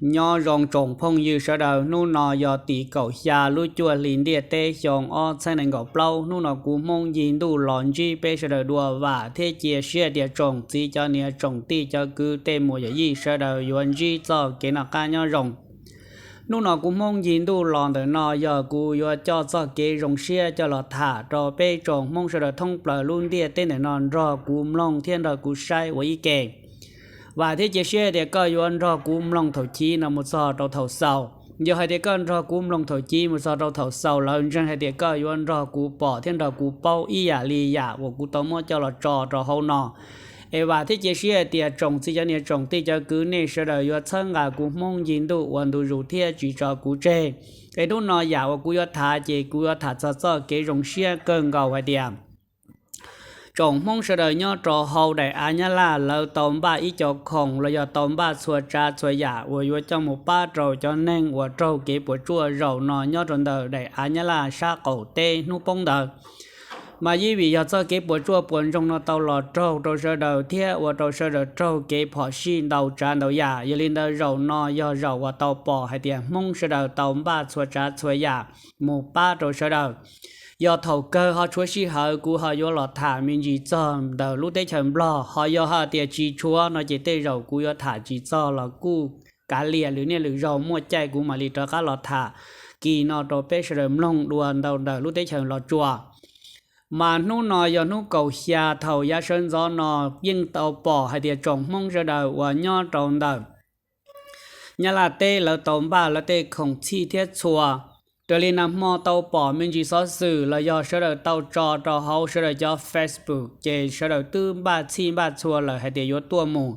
Nyob zoo tsoom phooj ywg sawv daws, hnub no yog tim kaum xya lub cuaj hli ntiaj teb xyoo ob txhiab nees nkaum plaub. Hnub no kuv Hmoob Yig Ntuj los ntsib peb sawv daws dua, vam thiab cia siab tias tsoom txiv cov niam tsoom tij cov kwv tej muam yawm yij sawv daws yuav ntsib txoj kev noj qab nyob zoo. Hnub no kuv Hmoob Yig Ntuj los ntawm no yog kuv yuav coj txoj kev zoo siab coj los tham rau peb tsoom Hmoob sawv daws thoob plaws lub ntiaj teb ntawm no nrog kuv mloog thiab nrog kuv saib ua ib ke. Vam thiab cia siab tias koj yuav nrog kuv mloog thaum chiv no mus txog rau thaum xaus. Yog hais tias koj nrog kuv mloog thaum chiv mus txog rau thaum xaus lawm, ntseeg hais tias koj yuav nrog kuv pom thiab nrog kuv paub ib yam li yam uas kuv tau muab coj los tso rau hauv no. Es vam thiab cia siab hais tias tsoom txiv cov niam tsoom tij cov kwv nej sawv daws yuav txhawb nqa kuv Hmoob Yig Ntuj ua ntu zus thiab tsis tso kuv tseg. Es hnub no yam uas kuv yuav tham ces kuv yuav tham txog txoj kev zoo siab kawg nkaus hais tias tsoom Hmoob sawv daws nyob rau hauv daim av Nyab Laj lawv tau npaj ib co khoom los yog tau npaj txhua tsav txhua yam uas yuav coj mus pab rau cov neeg uas raug kev puas tsuaj zaum no nyob rau ntawm daim av Nyab Laj sab qaum teb hnub poob ntawd. Mas yeej vim yog txoj kev puas tsuaj puas ntsoog no tau los raug rau sawv daws thiab ua rau sawv daws raug kev phom sij ntau tsav ntau yam. Yog li ntawd zaum no yog zaum uas tau pom hais tias Hmoob sawv daws tau npaj txhua tsav txhua yam mus pab rau sawv daws. Yog thaum kawg ho tshuav sij hawm kuv ho yuav los tham me ntsis txog ntawm lub teb chaws Nplog, ho yog hais tias tsis tshuav no ces tej zaum kuv yuav tham tsis txog los kuj kav liam lwm niaj lwm zaug muaj caij kuv mam li rov qab los tham kis no rau peb sawv daws mloog dua ntau ntawm lub teb chaws Los Tsuas. Mas hnub no yog hnub kaum xya thaum yav sawv ntxov no yeej tau pom hais tias tsoom Hmoob sawv daws uas nyob rau ntawm Nyab Laj teb lawv tau npaj lawv tej khoom txhij thiab txhua. Raws li nag hmo tau pom me ntsis xov xwm los yog sawv daws tau tso rau hauv sawv daws cov Facebook ces sawv daws twb npaj txhij npaj txhua lawm hais tias yuav tuaj mus.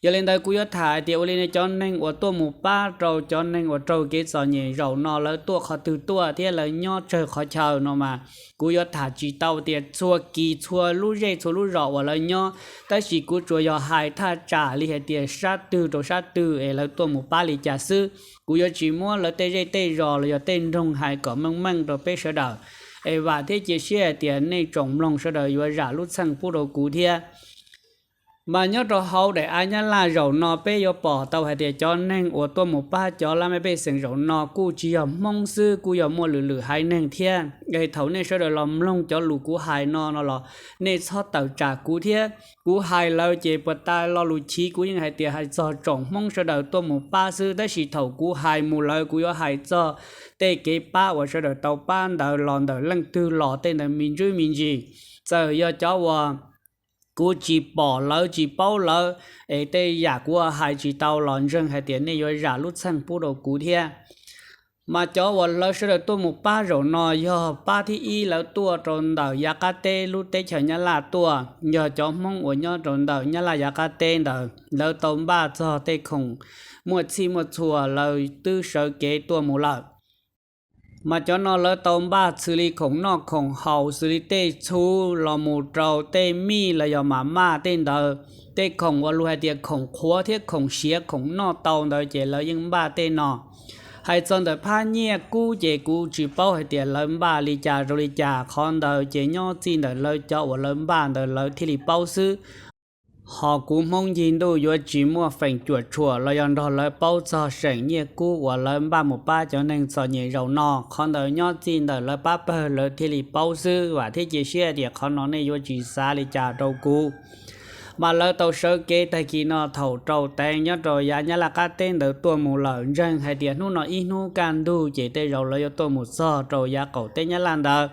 Yog li ntawd kuv yuav tham hais tias ua li nej cov neeg uas tuaj mus pab rau cov neeg uas raug kev txom nyem zaum no lawv tuaj qhov twg tuaj thiab lawv nyob tsawg qhov chaw no mas kuv yuav tham tsis tau tias txhua kis txhua lub zej txhua lub zos uas lawv nyob, tab sis kuv tsuas yog hais thaj tsam li hais tias sab twg rau sab twg es lawv tuaj mus pab li cas xwb. Kuv yuav tsis muab lawv tej zej tej zos los yog tej nroog hais kom meej meej rau peb sawv daws. Es vam thiab cia siab hais tias nej tsoom mloog sawv daws yuav zam lub txheej pub rau kuv thiab. Mas nyob rau hauv daim av Nyab Laj zaum no peb yuav pom tau hais tias cov neeg uas tuaj mus pab cov laj mej pej xeem zaum no kuj tsis yog Hmoob xwb, kuj yog muaj lwm lwm haiv neeg thiab. Es thaum nej sawv daws los mloog cov lus kuv hais no no los nej txhob tawm tsam kuv thiab. Kuv hais lawm ces puas tas lo lus chiv kuv yeej hais tias hais txog tsoom Hmoob sawv daws tuaj mus pab xwb, tab sis thaum kuv hais mus lawm kuv yuav hais txog tej kev pab uas sawv daws tau pab ntawd los ntawm leej twg los tej ntawd me ntsis me ntsis. Txawm yog cov uas kuv tsis pom lawv tsis paub lawv, es tej yam kuv hais tsis tau los ntseeg hais tias nej yuav zam lub txheej pub rau kuv thiab. Mas cov uas lawv sawv daws tuaj mus pab zaum no yog pab thib ib lawv tuaj rau ntawm yav qab teb lub teb chaws Nyab Laj tuaj, yog cov Hmoob uas nyob rau ntawm Nyab Laj yav qab teb ntawd lawv tau npaj txog tej khoom muaj txhij muaj txhua lawv twb sawv kev tuaj mus lawm. Mas cov no lawv tau npaj xws li khoom noj khoom haus, xws li tej txhuv los mus rau tej mij los yog mam maj tej ntawd, tej khoom uas luag hais tias khoom qhuav thiab khoom siav khoom noj tau ntawd ces lawv yeej npaj tej no. Hais txog ntawm phab nyiaj kub ces kuv tsis paub hais tias lawv npaj li cas rau li cas, qhov ntawd ces nyob txij ntawm lawv cov uas lawv npaj ntawd lawv thiaj li paub xwb. Ho kuv Hmoob Yig Ntuj yuav tsis muaj feem cuam tshuam los yog nrog lawv paub txog seem nyiaj kub uas lawv npaj mus pab cov neeg txom nyem zaum no. Qhov ntawd nyob txij ntawm lawv pab pawg lawv thiaj li paub xwb, vam thiab cia siab tias qhov no nej yuav tsis xav li cas rau kuv. Mas lawv tau sawv kev tag kis no thaum rau teev nyob rau yav Nyab Laj qab teb ntawd tuaj mus lawm, ntseeg hais tias hnub no ib hnub kaj ntug ces tej zaum lawv yuav tuaj mus txog rau yav qaum teb Nyab Laj ntawd.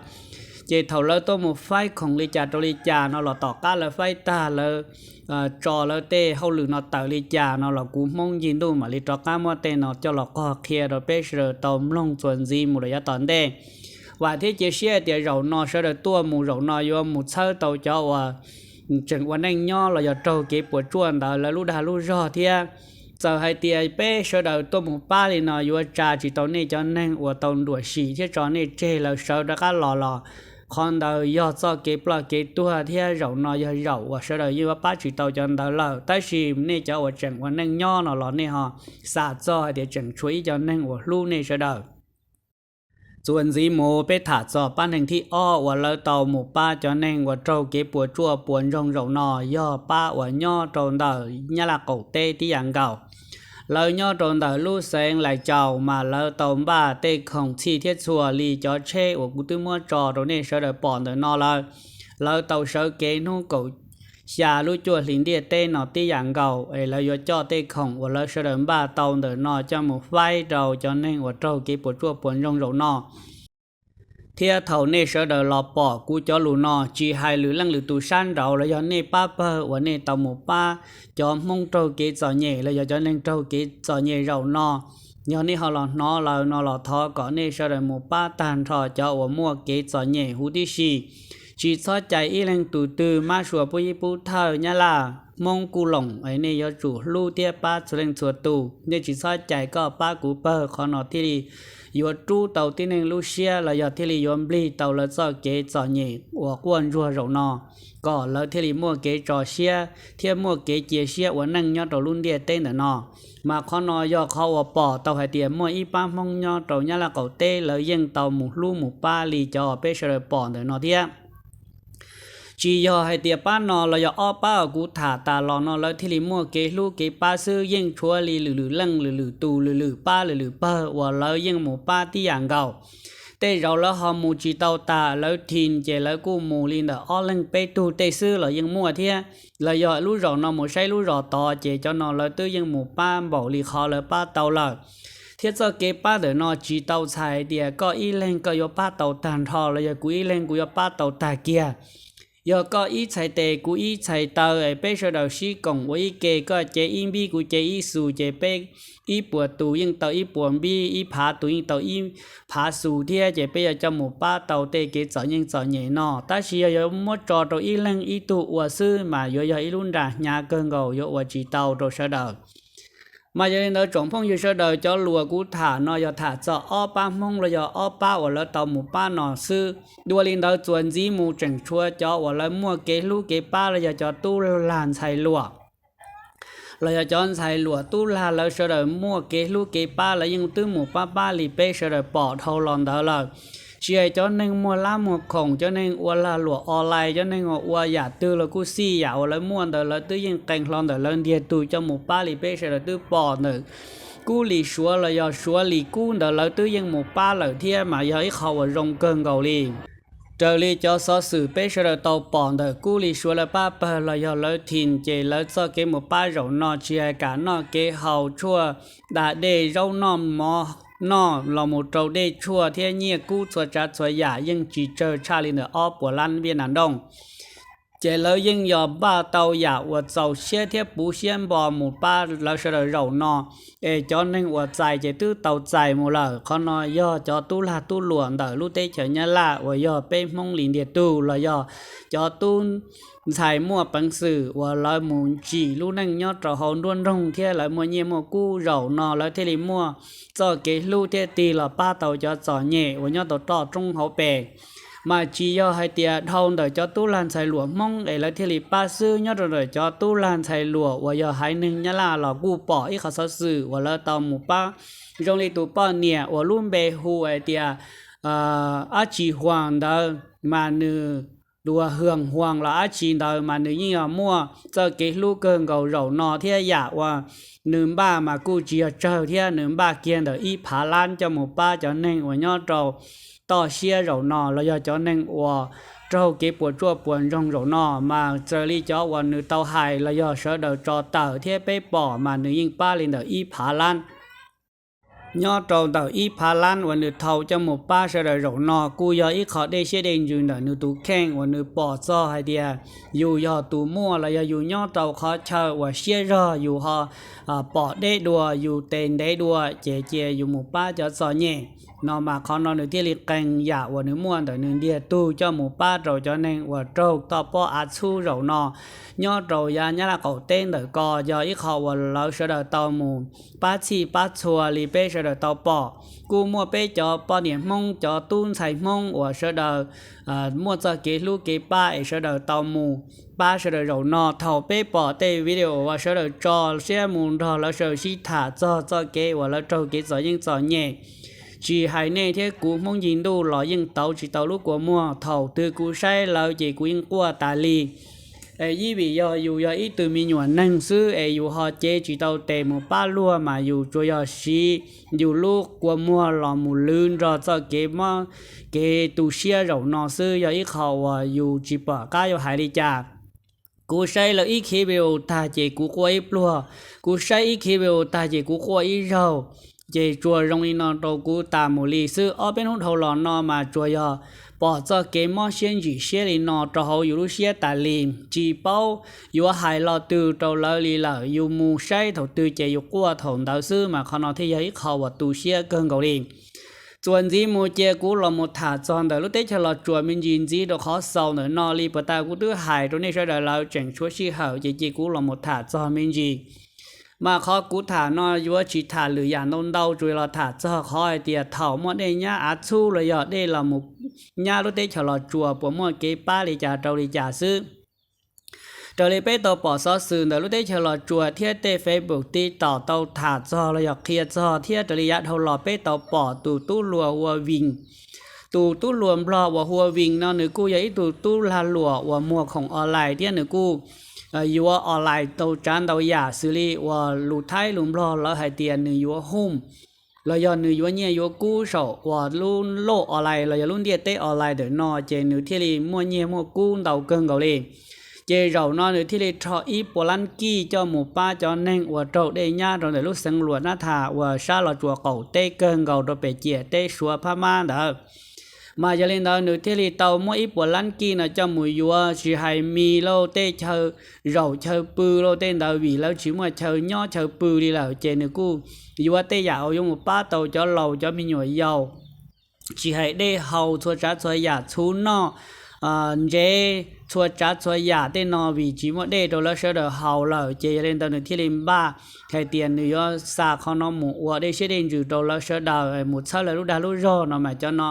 Ces thaum lawv tuaj mus faib khoom li cas rau li cas no los tom qab lawv faib tag lawv tso lawv tej hauj lwm no tawm li cas no los kuv Hmoob Yig Ntuj mam li rov qab muab tej no coj los qog qhia rau peb sawv daws tau mloog txuas ntxiv mus rau yav tom ntej. Vam thiab cia siab tias zaum no sawv daws tuaj mus zaum no yuav mus txhawb tau cov uas tseem ua neej nyob los yog raug kev puas tsuaj ntawd lawv lub dag lub zog thiab. Txawm hais tias peb sawv daws tuaj mus pab li no yuav tsa tsis tau nej cov neeg uas tau nruam sim thiab tso nej tseg lawv sawv rov qab los los, qhov ntawd yog txoj kev ploj kev tuag thiab zaum no yog zaum uas sawv daws yeej yuav pab tsis tau cov ntawd lawm. Tab sis nej cov uas tseem ua neej nyob no los nej ho xam txog hais tias tseem tshuav ib co neeg uas hlub nej sawv daws. Txuas ntxiv mus peb tham txog pab neeg thib ob uas lawv tau mus pab cov neeg uas raug kev puas tsuaj puas ntsoog zaum no yog pab uas nyob rau ntawm Nyab Laj qaum teb tib yam nkaus. Lawv nyob rau ntawm lub xeev Lais Caus mas lawv tau npaj tej khoom txhij thiab txhua li cov tsheb uas kuv twb muab tso rau nej sawv daws pom ntawm no lawm. Lawv tau sawv kev hnub kaum xya lub cuaj hlis ntiaj teb no tib yam nkaus es lawv yuav coj tej khoom uas lawv sawv daws npaj tau ntawm no coj mus faib rau cov neeg uas raug kev puas tsuaj puas ntsoog zaum no thiab thaum nej sawv daws los pom kuv cov lus no, tsis hais lwm leej lwm tus sab nraud los yog nej pab pawg uas nej tau mus pab cov Hmoob raug kev txom nyem los yog cov neeg raug kev txom nyem zaum no, yog nej ho los hnov lawm no los thov kom nej sawv daws mus pab tag nrho cov uas muaj kev txom nyem huv tib si. Tsis txhob cais ib leeg tus twg, mab sua pub yib pub thawj, nyab laj Hmoob kuj loom, nej yuav tsum hlub thiab pab txhua leej txhua tus. Nej tsis txhob cais koj pab kuv pawg, qhov no thiaj li yuav rub tau tib neeg lub siab los yog thiaj li yuav nplig tau lawv txoj kev txom nyem uas quaj ntsuag zaum no, kom lawv thiaj li muaj kev tso siab thiab muaj kev cia siab ua neej nyob rau lub ntiaj teb ntawm no. Mas qhov no yog qhov uas pom tau hais tias muaj ib pab Hmoob nyob rau Nyab Laj qaum teb lawv yeej tau mus hlub mus pab li cov peb sawv daws pom ntawm no thiab. Tsis yog hais tias pab no los yog ob pab uas kuv tham tas los no lawv thiaj li muaj kev hlub kev pab xwb, yeej tshuav li lwm lwm leej lwm lwm tus lwm lwm pab lwm lwm pawg uas lawv yeej mus pab tib yam nkaus. Tej zaum lawv ho mus tsis tau tas, lawv thim ces lawv kuj mus li ntawm ob leeg peb tug tej xwb los yeej muaj thiab. Los yog lub zos no mus saib lub zos tod ces cov no lawv twb yeej mus pab npaum li qhov lawv pab tau lawm. Thiab txoj kev pab ntawm no tsis tau txhais hais tias koj ib leeg koj yuav pab tau tag nrho los yog kuv ib leeg kuv yuav pab tau tag kiag. Yog koj ib txhais tes kuv ib txhais taw es peb sawv daws sib koom ua ib ke, koj cev ib npib kuv cev ib xus ces peb ib puas tus yeej tau ib puas npib, ib phav tus yeej tau ib phav xus thiab ces peb yuav coj mus pab tau tej kev txom yeej txom nyem no. Tab sis yog yuav muab tso rau ib leeg ib tug ua xwb mas yuav yog ib lub nra hnyav kawg nkaus yuav ua tsis tau rau sawv daws. Mas yog li ntawd tsoom phooj ywg sawv daws, cov lus kuv tham no yog tham txog ob pab Hmoob los yog ob pab uas lawv tau mus pab no xwb. Dua li ntawd txuas ntxiv mus tseem tshuav cov uas lawv muaj kev hlub kev pab los yog cov tub lag ntxhais luam los yog cov ntxhais luam tub lag lawv sawv daws muaj kev hlub kev pab lawv yeej twb mus pab pab li peb sawv daws pom dhau los ntawd lawm. Tsis hais cov neeg muag lab muag khoom, cov neeg ua lag luam online, cov neeg uas ua yam twg los kuj xij yam uas lawv muaj ntawd lawv twb yeej qee hlo ntawm lawv ntiag tug coj mus pab li peb sawv daws twb pom ntawm Kub Lis Suav los yog Suav Lis Kub ntawd lawv twb yeej mus pab lawm thiab mas yog ib qho uas zoo kawg nkaus li. Raws li cov xov xwm peb sawv daws tau pom ntawm Kub Lis Suav lawv pab pawg los yog lawv thim ces lawv txoj kev mus pab zaum no tsis hais kam noj kev haus tshuaj da dej zaub noj mov noj los mus rau dej tshuaj thiab nyiaj kub txhua tsav txhua yam yeej tsis tsawg tshaj li ntawm ob puas lab Viaj Nam Nrooj. Ces lawv yeej yog npaj tau yam uas txaus siab thiab puv siab npo mus pab lawv sawv daws zaum no. Es cov neeg uas txais ces twb tau txais mus lawm. Qhov no yog cov tub lag tub luam ntawm lub teb chaws Nyab Laj uas yog peb Hmoob li ntiag tug los yog cov tub ntxhais muaj peev xwm uas lawv mus ntsim lub neej nyob rau hauv nruab nroog thiab lawv muaj nyiaj muaj kub zaum no lawv thiaj li muaj txoj kev hlub thiab tig los pab tau cov txom nyem uas nyob tau roj roob hauv pes. Mas tsis yog hais tias dhau ntawm cov tub lag ntxhais luam Hmoob es lawv thiaj li pab xwb, nyob rau ntawm cov tub lag ntxhais luam uas yog haiv neeg Nyab Laj los kuj pom ib qhov xov xwm uas lawv tau mus pab zoo li tus poj niam uas lub npe hu hais tias Ab Tsi Huas ntawd mas nws, tus Hwm Huas los Ab Tsi ntawd mas nws yeej yog muaj txoj kev hlub kawg nkaus zaum no thiab yam uas nws npaj mas kuj tsis yog tsawg thiab, nws npaj kiag ntawm ib phav lab coj mus pab cov neeg uas nyob rau toj siab zaum no los yog cov neeg uas raug kev puas tsuaj puas ntsoog zaum no. Mas raws li cov uas nws tau hais los yog sawv daws tso tawm thiab peb pom mas nws yeej pab li ntawm ib phav lab. Nyob rau ntawm ib phav lab uas nws thau coj mus pab sawv daws zaum no kuj yog ib qho dej siab dej ntsws ntawm nws tus kheej uas nws pom txog hais tias yus yog tus muaj los yog yus nyob rau qhov chaw uas siab zog yus ho pom deb dua yus tes ntev dua ces cia yus mus pab cov txom nyem no mas qhov no nws thiaj li qee yam uas nws muaj ntawm nws ntiag tug coj mus pab rau cov neeg uas raug toj pob av txhub zaum no nyob rau yav Nyab Laj qaum teb ntawm ko. Yog ib qho uas lawv sawv daws tau mus pab txhij pab txhua li peb sawv daws tau pom. Kuj muaj peb cov poj niam Hmoob, cov tub ntxhais Hmoob uas sawv daws muaj txoj kev hlub kev pab es sawv daws tau mus pab sawv daws zaum no. Thaum peb pom tej video uas sawv daws tso siab mus nrog lawv sawv daws sib tham txog txoj kev uas lawv raug kev txom yeej txom nyem, tsis hais nej thiab kuv Hmoob Yig Ntuj los yeej tauv tsis tau lub kua muag. Thaum twg kuv saib lawv ces kuv yeej quaj tas li. Es ib vim yog yus yog ib tug me nyuam neeg xwb es yus ho cev tsis tau tes mus pab luag mas yus tsuas yog siv yus lub kua muag los mus lwv nrog txoj kev mob kev tu siab zaum no xwb, yog ib qho uas yus tsis pom qab yuav hais li cas. Kuv saib lawv ib khiv video tag ces kuv quaj ib pluag, kuv saib ib khiv video tag ces kuv quaj ib zaug. Ces tsuas zoo li no rau kuv tas mus li xwb. Ob peb hnub dhau los no mas tsuas yog pom txoj kev mob siab ntsim siab li no rau hauv yus lub siab tas li, tsis paub yuav hais lo twg rau lawv li lawm. Yus mus saib thaum twg ces yus quaj thaum ntawd xwb, mas qhov no thiaj yog ib qho uas tu siab kawg nkaus li. Txuas ntxiv mus cia kuv los mus tham txog ntawm lub teb chaws Los Tsuas me ntsis ntxiv rau qhov xaus ntawm no li, puas tas kuv twb hais rau nej sawv daws lawm, tseem tshuav sij hawm ces cia kuv los mus tham txog me ntsis. Mas qhov kuv tham no yuav tsis tham lwm yam ntau ntau, tsuas los tham txog qhov hais tias thaum muaj dej nyab av txhub los yog dej los mus nyab lub teb chaws Los Tsuas puas muaj kev pab li cas rau li cas xwb. Raws li peb tau pom xov xwm ntawm lub teb chaws Los Tsuas thiab tej Facebook TikTok tau tham txog los yog qhia txog thiab raws li yav dhau los peb tau pom tus tub hluas hu ua Vin. Tus tub hluas Nplog uas hu ua Vin no nws kuj yog ib tug tub lag luam uas muag khoom online thiab nws kuj yuav online tau tsav ntau yam xws li uas lus Thaib lus Nplog lawv hais tias nws yuav hum los yog nws yuav nyiaj yuav kub saum uas lub lauj online los yog lub ntiaj teb online ntawm no, ces nws thiaj li muaj nyiaj muaj kub ntau kawg nkaus li. Ces zaum no nws thiaj li rho ib puas lab kij coj mus pab cov neeg uas raug dej nyab rau ntawm lub xeev Luam Nab Thas uas sab Los Tsuas qaum teb kawg nkaus rau pem ciam teb Suav Phab Mab ntawd. Mas yog li ntawd nws thiaj li tau muab ib puas lab kij no coj mus yuav tsis hais mis lauj, tej chaw zaum chaw pw lauj, tej ntawd vim lawv tsis muaj chaw nyob chaw pw li lawm, ces nws kuj yuav tej yam uas yuav mus pab tau cov laus cov me nyuam yaus, tsis hais dej haus, txhua tsav txhua yam, txhuv noj, ntsev, txhua tsav txhua yam tej no vim tsis muaj dej rau lawv sawv daws haus lawm. Ces yog li ntawd nws thiaj li npaj hais tias nws yuav xa qhov no mus ua dej siab dej ntsws rau lawv sawv daws, mus txhawb lawv lub dag lub zog no mas cov no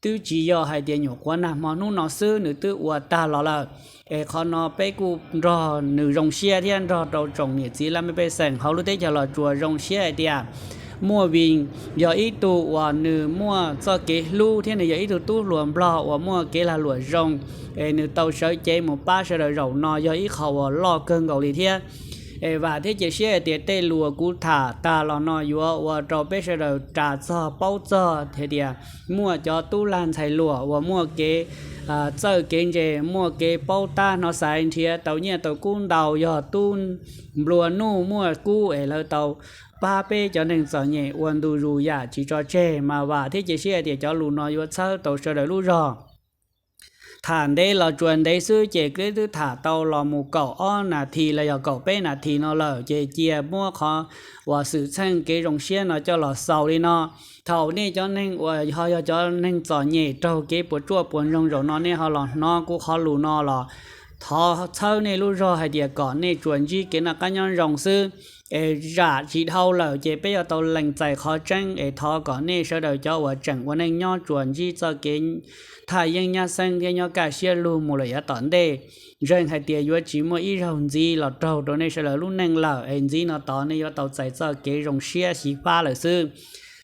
twb tsis yog hais tias nyuam qhuav nag hmo hnub no xwb, nws twb ua tag los lawm. Es qhov no peb kuj nrog nws zoo siab thiab nrog rau tsoom niam txiv laj mej pej xeem hauv lub teb chaws Los Tsuas zoo siab hais tias muaj Vin yog ib tug uas nws muaj txoj kev hlub thiab nws yog ib tug tub hluas Nplog uas muaj kev lag luam zoo, es nws tau sawv cev mus pab sawv daws zaum no yog ib qho uas loj kawg nkaus li thiab. Es vam thiab cia siab hais tias tej lus uas kuv tham tag los no yuav ua rau peb sawv daws ras txog paub txog hais tias muaj cov tub lag ntxhais luam uas muaj kev txawj kev ntse, muaj kev paub tab hnov xaiv nrhiav tau nyiaj tau kub ntau, yog tub nplua nuj muaj kub es lawv tau pab peb cov neeg txom nyem ua ntu zus yam tsis tso tseg. Mas vam thiab cia siab hais tias cov lus no yuav txhawb tau sawv daws lub zog. Tham ntev los tsuas ntev xwb ces clip twb tham tau los mus kaum ob nas this los yog kaum peb nas this no lawm, ces cia muab qhov uas xwm txheej kev zoo siab no coj los xaus li no. Thaum nej cov neeg uas ho yog cov neeg txom nyem raug kev puas tsuaj puas ntsoog zaum no nej ho los hnov kuv qhov lus no los thov txhawb nej lub zog hais tias kom nej tsuas ntsib kev noj qab nyob zoo xwb. Es zam tsis dhau lawm ces peb yuav tau lees txais qhov tseeb. Es thov kom nej sawv daws cov uas tseem ua neej nyob tsuas ntsib txoj kev thaj yeeb nyab xeeb thiab nyob kaj siab lug mus lawm yav tom ntej. Ntseeg hais tias yuav tsis muaj ib zaug ntxiv los raug rau nej sawv daws lub neej lawm, es ntxiv no tod nej yuav tau txais txoj kev zoo siab xyiv fab lawm xwb.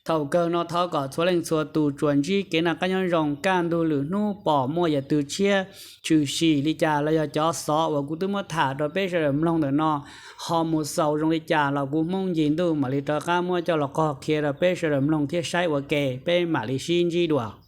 Thaum kawg no thov kom txhua leej txhua tus tsuas ntsib kev noj qab nyob zoo, kaj ntug lwm hnub pom muaj yam twg tshiab tshwm sim li cas los yog cov xov uas kuv twb muab tham rau peb sawv daws mloog ntawm no ho mus xaus zoo li cas los kuv Hmoob Ncig Ntuj mam li rov qab muab coj los qog qhia rau peb sawv daws mloog thiab saib ua ke, peb mam li sib ntsib dua.